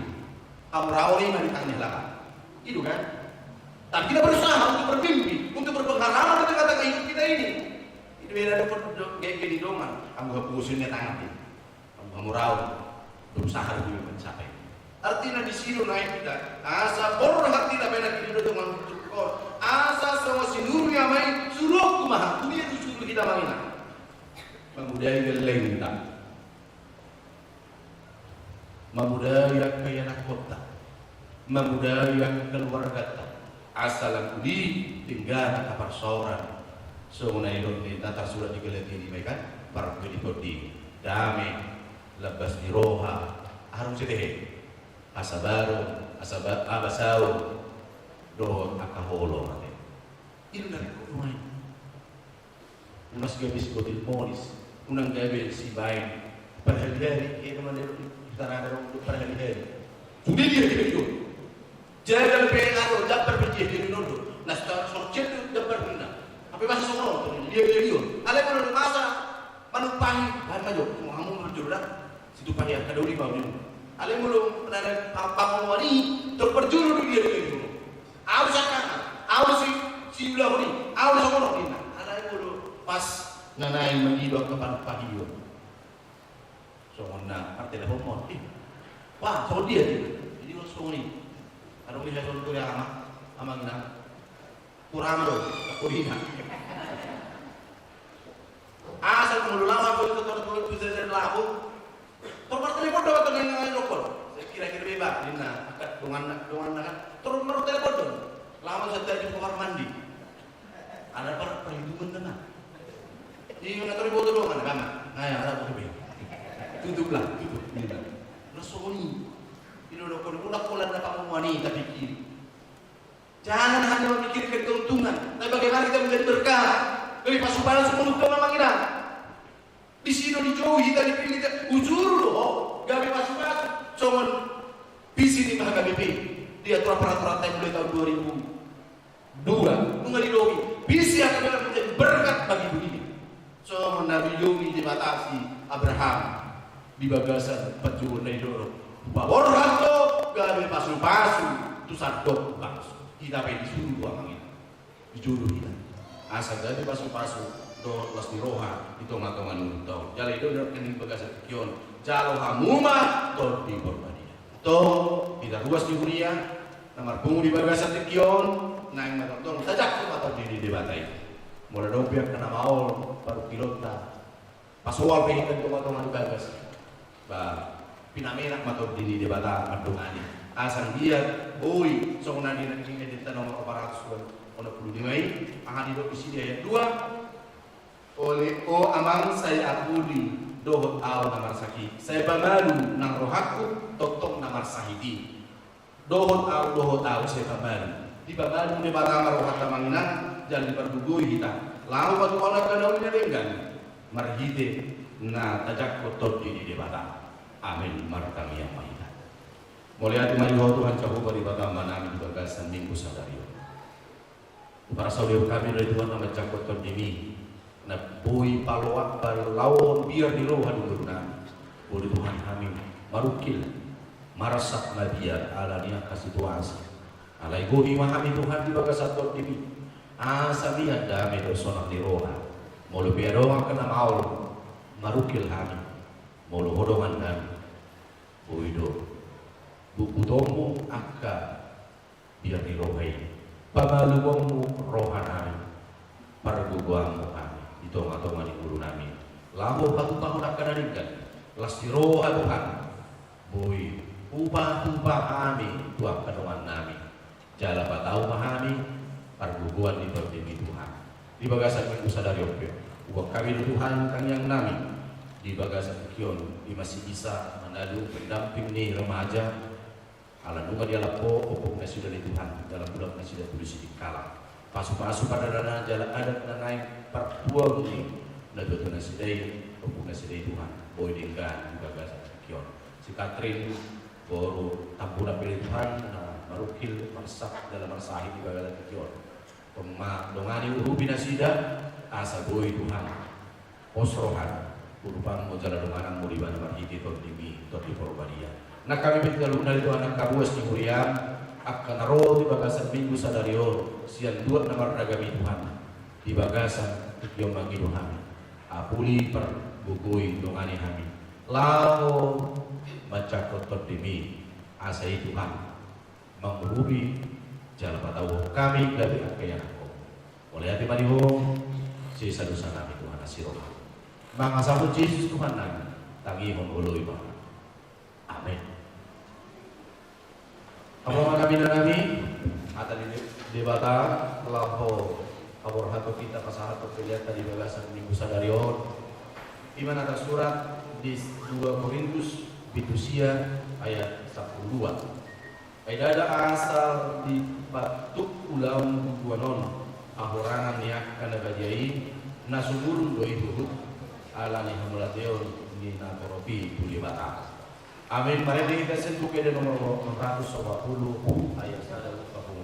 Hamoraon i ma di tangan ni halak. Itu kan? Tapi kita berusaha untuk bermimpi, untuk berpengalaman di tengah-tengah hidup kita ini. Itu beda dengan geng-geng di dongan. Anggo hapuson i tangan be. Hamoraon, berusaha do mencapai. Artina disi do naeng hita, asa borhat hita baen na hita do dongan tu tonga on. Asa songon sinuru ni ama i, suruonku ma, tu dia disuru hita amang inang. Mamodai gellengta. Mamodai angka ianakhonta. Mamodai angka keluargata. Asa lam uli denggan angka parsaoran. Songon na nidok ni na tarsurat di Galatia lima i kan, parpudi-pudi, dame, lambas ni roha, harum sitehe, hasabaron, hasaba-, habasaon, dohot angka holong ate. I do na ringkot nuaeng. Unang gabe sibotil monis, unang gabe sibaen parhali-hali, ia nama dia di tanah ada dong parhali-hali. Sude dia dia dia. Jaga be ado jambar be dia dia nondo. Na sudah sorcet tu jambar bina. Apa masa songon dia dia dia. Alai molo masa manumpahi, baen ma jo, mau hamu ma jo dah. Situmpahi angka doli mau dia. Alai molo na ada apa mau ni, terperjuru dia dia dia. Au sangkana, au si, siulahon i, au songon on ninna. Alai molo pas na naeng mangido angka panumpahion. Songon na martelepon ma on. Ih, wah, songon dia dia. Jadi songon i. Adong dia songon tu dia ama, amang inang. Kurang do, aku dina. Asal molo laho aku tu tongan tu jajan laho. Tor martelepon do, tor nang nang dokon. Kira-kira beba, ninna, angkat donganna, donganna kan. Tor martelepon do. Laho santa di kamar mandi. Ada per-, perhitungan nama. Ini mana tor boto dongan, nama. Nah, ya, ada boto be. Tutuplah, tutup, ninna. Nah, songon i. Ini udah kau udah kau landa kamu wanita pikir. Jangan hanya memikirkan keuntungan, tapi bagaimana kita menjadi berkah. Gabe pasu-pasu mangulahon amang inang. Disi do dijou hita, dipilih hita, hujur do ho, gabe pasu-pasu. Songon visi ni H K B P, di aturan peraturan mulai tahun dua ribu dua, nunga dijou i. Visi H K B P menjadi berkat bagi dunia. Songon na dijou ni Debata si Abraham di bagasan panjouon na nidok do. Paborhat do gabe pasu-pasu tu sandok bangso. Hita pe disuru do amang inang. Dijou do hita. Asa gabe pasu-pasu dohot las ni roha di tonga-tonga ni ngolunta on. Jala i do nidok ni bagasan tingki on. Jalo hamu ma Tondi Porbadia. Tong, hita ruas ni huria, na marpungu di bagasan tingki on, naeng ma tongtong, tajangkon ma Tondi ni Debata i. Molo adong pe angka na maol, parungkilonta, pasoal pe hita di tonga-tonga ni bagas. Ba, pinamenak ma Tondi ni Debata mandongani. Asa anggiat, boi, songon na di na di Ende ta nomor opat ratus onom puluh lima i, aha didok disi di ayat dua, Ole, o Amang, sai apuli dohot ahu na marsahit, sai pamalu nang rohangku tongtong na marsahit i. Dohot ahu, dohot ahu sai pamalu. Dipamalu Debata ma rohanta, Amang Inang, jala dipargogoi hita laho patupaon angka na uli na denggan marhite na tajangkon Tondi ni Debata. Amin. Martangiang ma hita. Mauliate ma di Ho Tuhan Jahowa Debata Amanami di bagasan Minggu sadari on. Huparsaulihon hami do i Tuhan na manjangkon Tondimi, na boi paloak palaohon biar ni roha di ngolunami. Boi do Tuhan hami marungkil, marsak mabiar ala ni angka situasi. Alai gohi ma hami Tuhan di bagasan Tondimi, asa mian dame dohot sonang ni roha. Molo pe adong angka na maol marungkil hami, molo Ho dongannami, boi do butbutonmu angka biar ni roha i, pamalummu rohanami, pargogoanmu hami di tongatonga ni ngolunami, laho patupahon angka na denggan. Las ni roha Tuhan, boi hupatupa hami tu angka dongannami, jala patau ma hami pargogoan ni Tondimi Tuhan. Di bagasan Minggu sadari on pe, huboan hami do Tuhan tangiangnami di bagasan tingki on, i ma si Isa Manado, pendamping ni remaja, ala nunga dialap Ho ompung nasida i Tuhan, dalam mulak nasida tu Sidikalang. Pasupasu pardalanan jala adat na naeng partuaon ni natuatua nasida i, ompung nasida i Tuhan, boi denggan di bagasan tingki on. Si Katrin, boru Tambunan pe i Tuhan, na marungkil, marsak jala marsahit di bagasan tingki on. Tong ma dongani, urupi nasida, asa boi Tuhan pos rohana, urupanmu jala dongananmu di ibana marhite Tondimi, Tondi Porbadia. Nang hami pe di taluhuna i Tuhan, angka ruas ni huriam, angka na ro di bagasan Minggu sadari on sian luat na marragam i Tuhan, di bagasan tingki on mangido hami, apuli, pargogoi, dongani hami laho manjangkon Tondimi, asa i Tuhan mangurupi jala patauhon hami gabe angka ianakhon. Mauliate ma di Ho, sesa dosanami Tuhan, asi roham. Mangasahon Jesus Tuhannami, tangihon, oloi ma. Amen. Amang inang nami, hata ni Debata laho haborhaton hita, pasahathon peleanta di bagasan Minggu sadari on, i ma na tarsurat di dua Korintus pitu sia ayat sampulu dua. Ai ndada asal dipatup ulaon bubuan on hahorangan ni angka na badia i, na sumurung do i huhut ala ni hamauliateon ni natorop i tu Debata. Amin. Marende hita sian Buku Ende nomor onom ratus opat pulu ayat sada tu opat pulu.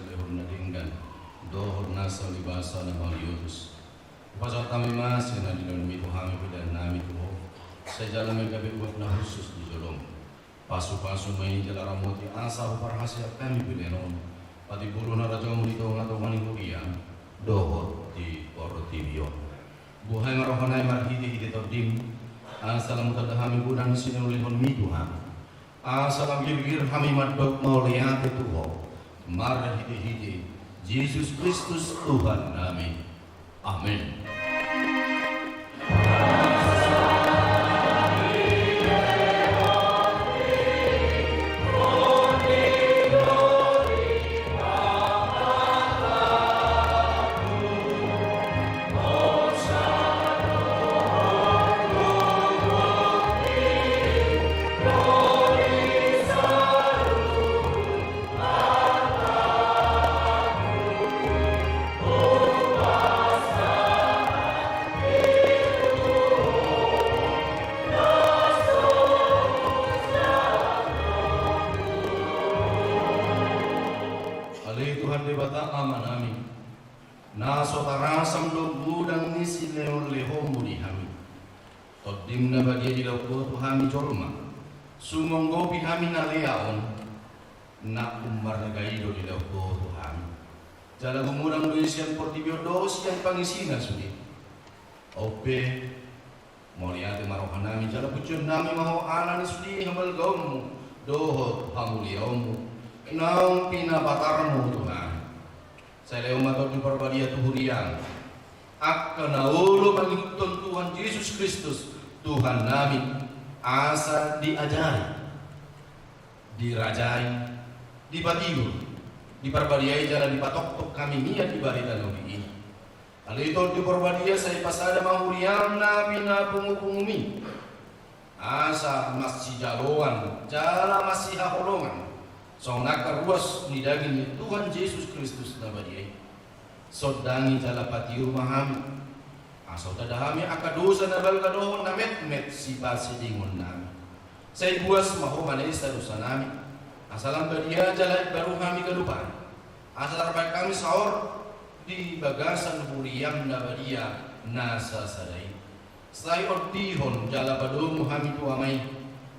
Lehon na denggan dohot nasa ulibasa na maliotus. Hupasahat hami ma sian na nilehonmi tu hami pelean nami tu Ho. Sai jalo ma i gabe buat na hushus di jolom. Pasupasu ma i jala ramoti asa huparhaseang hami pelean on patimbulhon harajaonmu di tongatonga ni huriam dohot di portibi on. Buhai ma rohanami marhitehite Tondim, asa lam hutanda hami godang ni siulehonmi tu hami. Asa lam girgir hami mandok mauliate tu Ho marhitehite Jesus Kristus Tuhannami. Amen. Ale Tuhan Debata Amanami, na so tarasam do godang ni silehonlehonmu di hami. Tondim na badia dilehon Ho tu hami jolma, sumonggopi hami na lea on, na ummarga i do dilehon Ho tu hami. Jala gumodang do i sian portibi on dohot sian pangisina sude. On pe, mauliate ma rohanami jala pujionnami ma Ho ala ni sude habalgaonmu dohot hamuliaonmu naung pinapatarmu tu hami. Sai lehon ma Tondi Parbadia tu huriam angka na olo mangihuthon Tuhan Jesus Kristus Tuhannami, asa diajari, dirajai, dipatiur, diparbadiai jala dipatoktok hami nian di barita na uli i. Ale Tondi Parbadia, sai pasada ma huriam na pinapungupunguMi, asa masijaloan jala masihaholongan songon angka ruas ni daging ni Tuhan Jesus Kristus na badia i. Sondangi jala patiur ma hami, asa hutanda hami angka dosa na balga dohot na metmet sipasidingonnami. Sai buas ma Ho manesa dosanami, asa lam badia jala imbaru hami ganup ari, asa tarbahen hami saor di bagasan huriam na badia na sasada i. Sai ondihon jala padomu hami tu Ama i,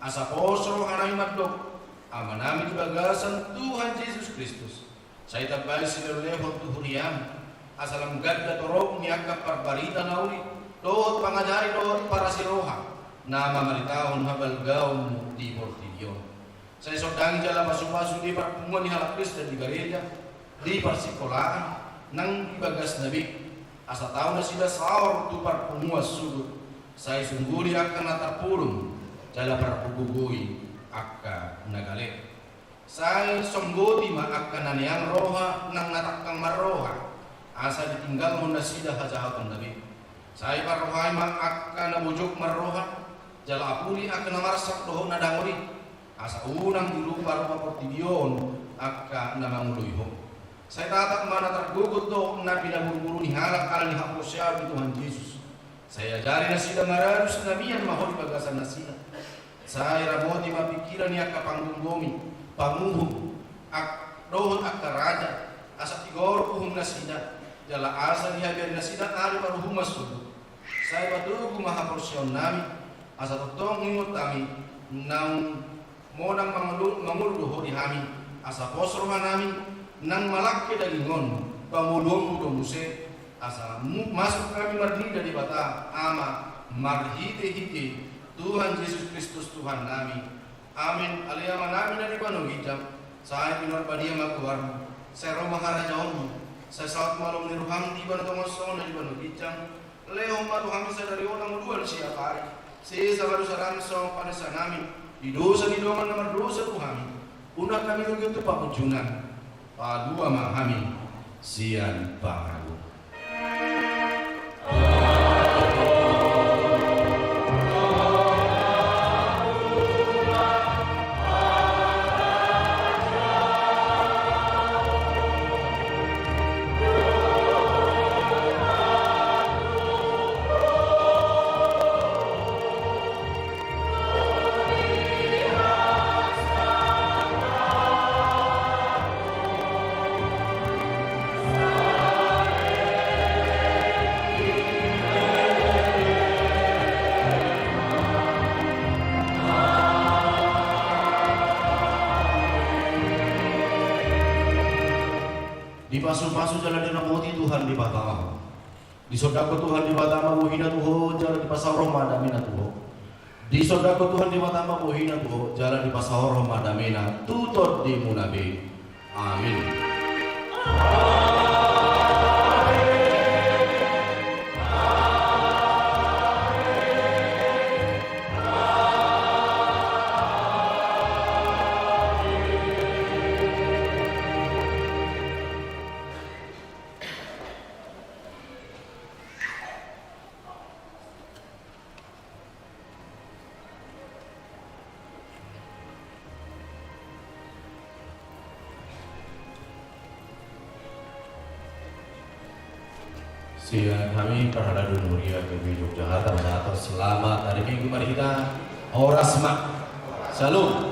asa pos rohanami mandok, Amanami di bagasan Tuhan Jesus Kristus, sai tambai silehonlehon tu huriam, asa lam ganda torop ni angka parbarita na uli dohot pangajari dohot parasiroha na mamaritahon habalgaonmu di portibi on. Sai sondangi jala pasupasu do i parpunguan ni halak Kristen di gareja, di parsikolaan nang di bagasna be, asa tau nasida saor tu parpunguan suhut. Sai sungguli angka na tarpudun jala pargogoi angka na gale. Sai songgoti ma angka na neang roha nang na tangkang marroha, asa ditinggalhon nasida hajahatonna be. Sai parrohai ma angka na bojok marroha, jala apuli angka na marsak dohot na dangol i, asa unang dirupa roha portibi on angka na mangoloi Ho. Sai tatap ma na targogot dohot na pinaburuburu ni halak ala ni haporseaon di Tuhan Jesus. Sai ajari nasida maradu sinamian ma Ho di bagasan nasida. Sai ramoti ma pingkiran ni angka panggomgomi, panguhum, ak-, dohot angka raja, asa tigor uhum nasida, jala asa dihabiari nasida ari paruhuman suhut. Sai patogu ma haporseaonnami, asa tongtong huingot hami naung monang mangolu-, mangolu do Ho di hami, asa pos rohanami nang malangke daging on, pangoluonmu do muse, asa mu-, masuk hami marnida Debata Ama marhitehite Tuhan Jesus Kristus Tuhannami. Amen. Ale Amanami na di banua ginjang, sai pinarbadia ma goarmu, sai ro ma harajaonmu, sai saut ma lomo ni roham di banua tonga on songon na di banua ginjang. Lehon ma tu hami sadari on hangoluan siapari. Sesa ma dosanami songon panesanami di dosa ni dongan na mardosa tu hami. Unang hami rugion tu pangunjunan. Palua ma hami sian pangago. Dipasupasu jala diramoti Tuhan Debata ma ho. Disondangkon Tuhan Debata ma bohina tu ho jala dipasaor ma damena tu ho. Disondangkon Tuhan Debata ma bohina tu ho jala dipasaor ma damena tu tondimuna be. Amin. Sian hami parhalado ni huria G B I Yogyakarta, pasahathon selamat hari Minggu ma di hita. Horas ma. Shalom.